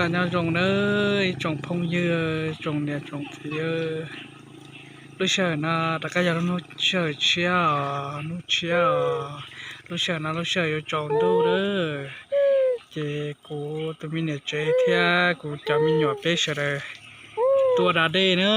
Nyob zoo nawb ib tsoom phooj ywg, tsoom niam tsoom txiv. Lub sij hawm no rov qab yog lub sij hawm tshiab os, hnub tshiab os. Lub sij hawm no lub sij hawm yuav tsaus ntuj lawm, ces kuv tus me niam tsev thiab kuv cov me nyuam peb sawv daws tuaj da dej na.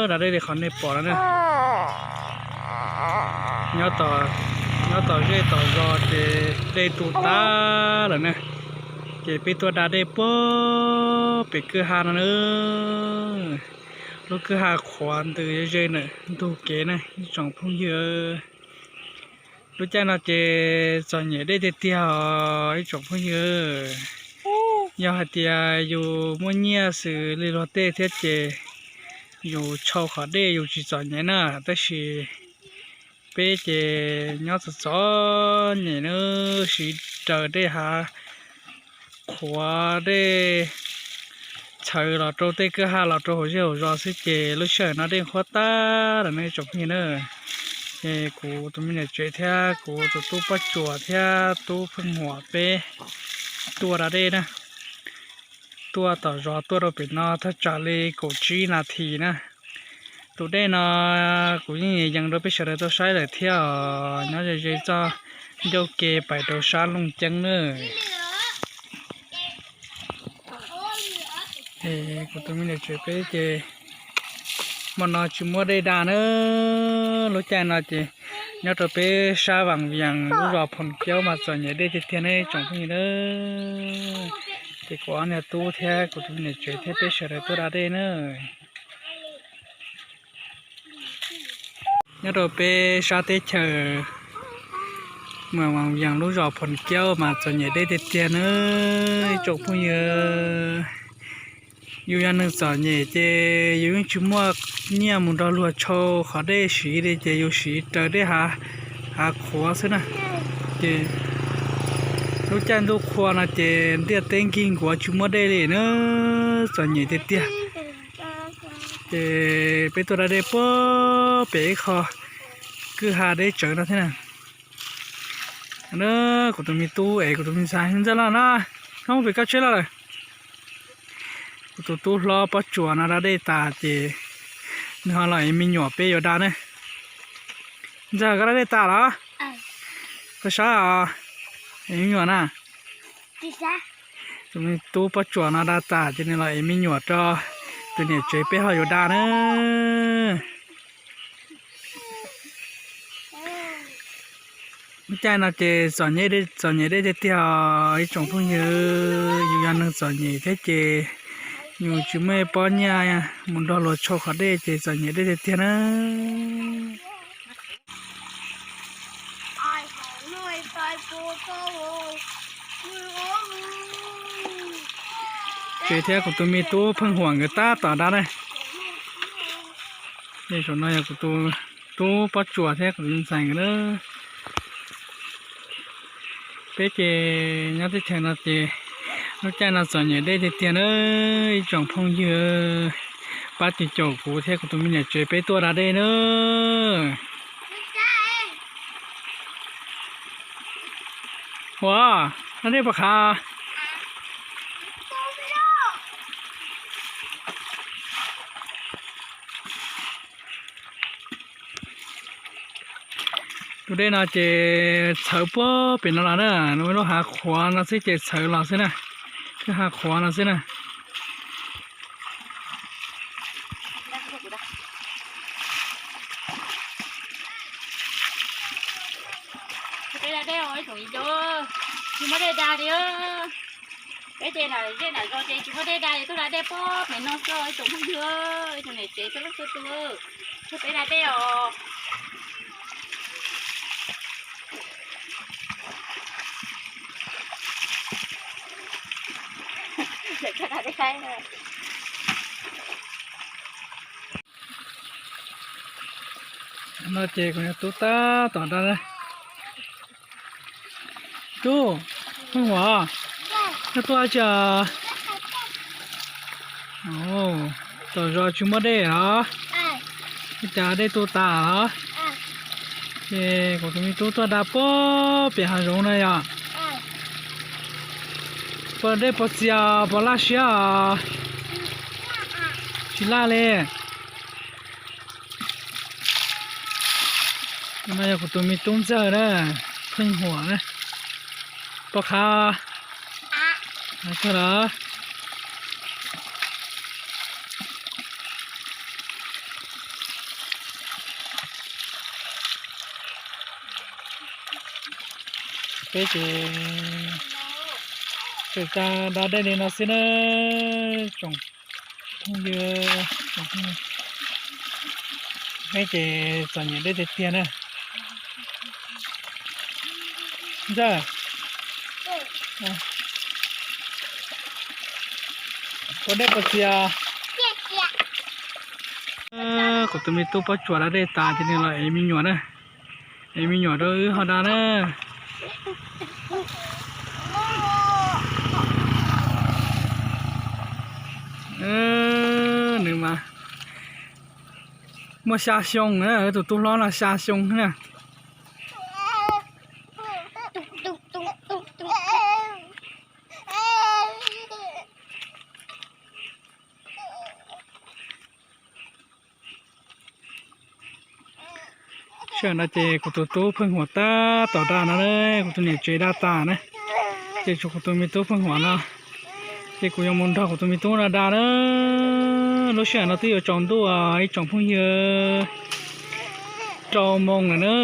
Da dej li qhov nej pom no na. Nyob tom zej tom zos ces dej tu tag lawm na, ces peb tuaj da dej puag pem kwj ha no na. Lub kwj ha qhuav ntws ze ntug kev na ib tsoom phooj ywg. Lub caij no ces txom nyem dej tiag tiag os ib tsoom phooj ywg. Yog hais tias yus muaj nyiaj xws li luag tej thiab ces yus tshau qhov dej yus tsis txom nyem na, tab sis peb ces nyob txom txom nyem na, siv raws dej hav, qhuav dej txhawv los rau tej kwj ha los rau hauv zej hauv zos xwb ces lub sij hawm no dej qhuav tag lawm ne tsoom phooj ywg na. Ces kuv tus me niam tsev thiab kuv tus tub Pob Tsuas thiab tub Pheej Huam peb tuaj da dej na. Tuaj tom zos tuaj rau pem no thaj tsam li kaum tsib nas this na. Tus dej no kuv yeej yees rau peb sawv daws tau saib lawm thiab os, nyob ze ze txoj ncauj ke pais rau sab Looj Ceeb na. Kuv tus me niam tsev peb ces hmo no tsis muaj dej da na. Lub caij no ces nyob rau peb sab Vam Vias lub zos Phoom Kiaub mas txom nyem dej tiag tiag ne tsoom phooj ywg na. Ces kuv ob niag tub thiab kuv tus me niam tsev thiab peb sawv daws tuaj da dej na. Nyob rau peb sab teb chaws Vam Vias lub zos Phoom Kiaub mas txom nyem dej tiag tiag na ib tsoom phooj ywg. Yus yog neeg txom nyem ces yus yeej tsis muaj nyiaj mus nrog luag tshau qhov dej siv li ces yus siv raws dej hav, hav qhuav xwb na. Ces lub caij ntuj qhua no ces ntiaj teb nkig nkuav tsis muaj dej li na, txom nyem tiag tiag. Ces peb tuaj da dej puag pem ib qho kwj ha deb tsawv no thiab na. Kuv tus me tub es kuv tus me ntxhais ntxawg los no, koj mus pem koj tsheb los lawm. Kuv tus tub hlob Pob Tsuas no da dej tas ces nws ho los ev me nyuam peb yuav da ne. Ntxawg, koj da dej tas los? Koj sab os, ev me nyuam na. Tus me tub Pob Tsuas no da tas ces nws los ev me nyuam rau tus niam tsev peb ho yuav da na. Lub caij no ces txom nyem dej tiag tiag os ib tsoom phooj ywg. Yus yog neeg txom nyem thiab ces yus tsis muaj pob nyiaj mus nrog luag tshau qhov dej ces txom nyem dej tiag tiag na. Tsev thiab kuv tus me tub Pheej Huam nkawd tab tom da ne. Saum no yog kuv tus tub Pob Tsuas thiab kuv tus ntxhais nkawd na. Peb ces nyob teb chaws no ces lub caij no txom nyem dej tiag tiag na ib tsoom phooj ywg. Pab tis caum kuv thiab kuv tus me niam tsev peb tuaj da dej na. Ua, da dej puas qhav? Tus dej no ces txhawv puag pem no los na, lub hav qhuav no xwb ces txhawv los xwb na. Lub hav qhuav no xwb na. Tsis muaj dej da li. Peb ces nram zej nram zos ces tsis muaj dej da, tuaj da dej puag pem no xwb ib tsoom phooj ywg, ib tsoom niam tsev txhua leej txhua tus. Peb da dej os. No ces kuv tub tab tom da. Tub, Pheej Huam, koj tuaj tsi? Tom zos tsis muaj dej os, ua cas dej tu tas os? Ces kuv tus me tub tuaj da puag pem hav zoov na yog. Puas dej puas txias puas laj siab os? Tsis laj li. No yog kuv tus me tub ntxawg na, pheej huam na. Poj qhav, tuag lawm. Peb ces tseem tau da dej li no xwb na, tsoom phooj ywg, tsoom phooj ywg. Peb ces txom nyem dej tiag tiag na. Ntxawg, puas dej puas txias? Kuv tus me tub Pob Tsuas da dej tas ces nws los ev me nyuam na. Ev me nyuam rau wb ho da na. Nws mas muaj xya xyoo na, tus tub hlob no xya xyoo na. Sij hawm no ces kuv tus tub pheej huam tab tom da no, kuv tus niam tsev da tas na, ces tshuav kuv tus me tub pheej huam no, ces kuv yuav mus nrog kuv tus me tub no da na. Lub sij hawm no twb yuav tsaus ntuj ib tsoom phooj ywg, rau moo lawm na.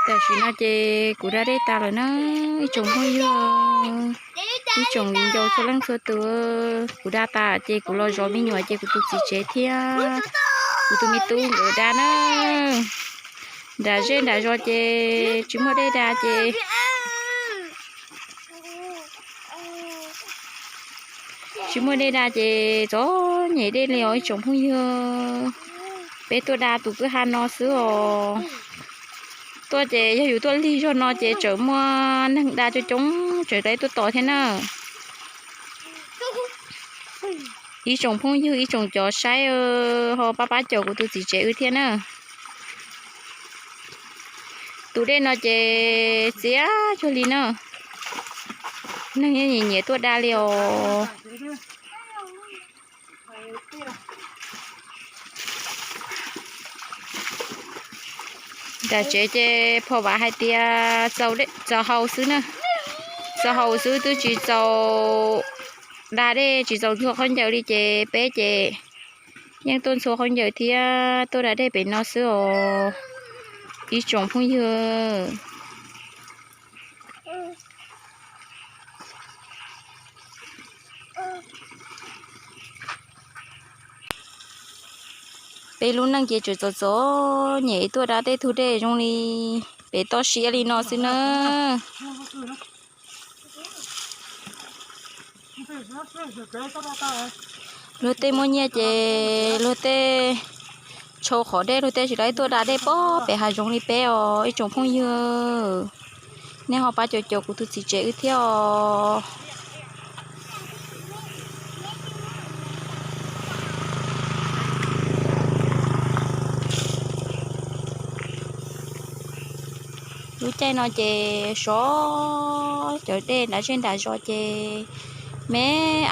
Tam sim no ces kuv da dej tas lawm na, ib tsoom phooj ywg, ib tsoom viv ncaus txhua leej txhua tus, kuv da tas ces kuv los zov me nyuam ces kuv tus txiv tsev thiab kuv tus me tub nkawd da na. Nram zej nram zos ces tsis muaj dej da ces tsis muaj dej da ces txom nyem dej li os ib tsoom phooj ywg. Peb tuaj da tus kwj ha no xwb os. Tuaj ces yog yus tuaj lig zog no ces tseem muaj neeg da coob coob tseem tau tuaj tos thiab na. Ib tsoom phooj ywg ib tsoom cov saib ho pab pab caum kuv tus txiv tsev wb thiab na. Tus dej no ces txias cuag li na, neeg yeej nyiam nyiam tuaj da li os. Nram tsev ces phom vam hais tias txaus hau xwb na, txaus hau xwb twb tsis txaus da dej tsis txaus ntxhua khaub ncaws li ces peb ces yeej tuaj ntxhua khaub ncaws thiab tuaj da dej pem no xwb os ib tsoom phooj ywg. Peb lub neej ces tseem txom txom nyem tuaj da tej tug dej zoo li pem toj siab li no xwb na. Luag tej muaj nyiaj ces luag tej tshau qhov dej luag tej tsis tau tuaj da dej pem hav zoov li peb os ib tsoom phooj ywg. Nej ho pab caum caum kuv tus txiv tsev wb thiab os. Lub caij no ces sov cov dej nram zej nram zos ces me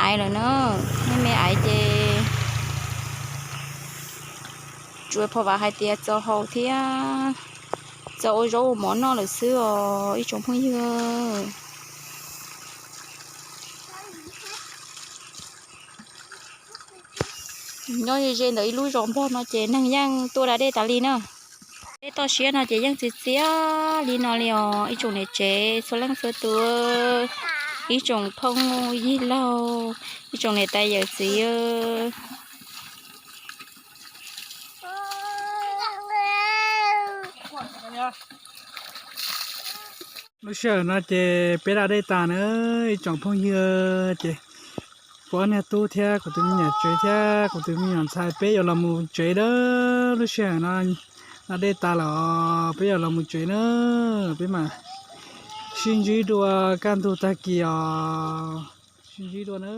aiv lawm na, me me aiv ces tsuas phom vam hais tias txaus haus thiab txaus ua zaub ua mov noj lawm xwb os ib tsoom phooj ywg. Nyob ze ze ntawm ib lub zos Nplog no ces neeg yeej tuaj da dej tas li na. Tej toj siab no ces yeej txias txias li no li os ib tsoom niam tsev txhua leej txhua tus, ib tsoom phooj ywg laug, ib tsoom niam tais yawm txiv. Lub sij hawm no ces peb da dej tas na ib tsoom phooj ywg ces kuv ob niag tub thiab kuv tus me nyuam tsev thiab kuv tus me nyuam ntxhais peb yuav los mus tsev lawm. Lub sij hawm no da dej tas lawm os peb yuav los mus tsev na. Peb mam sib ntsib dua kaj ntug tag kis os. Sib ntsib dua na.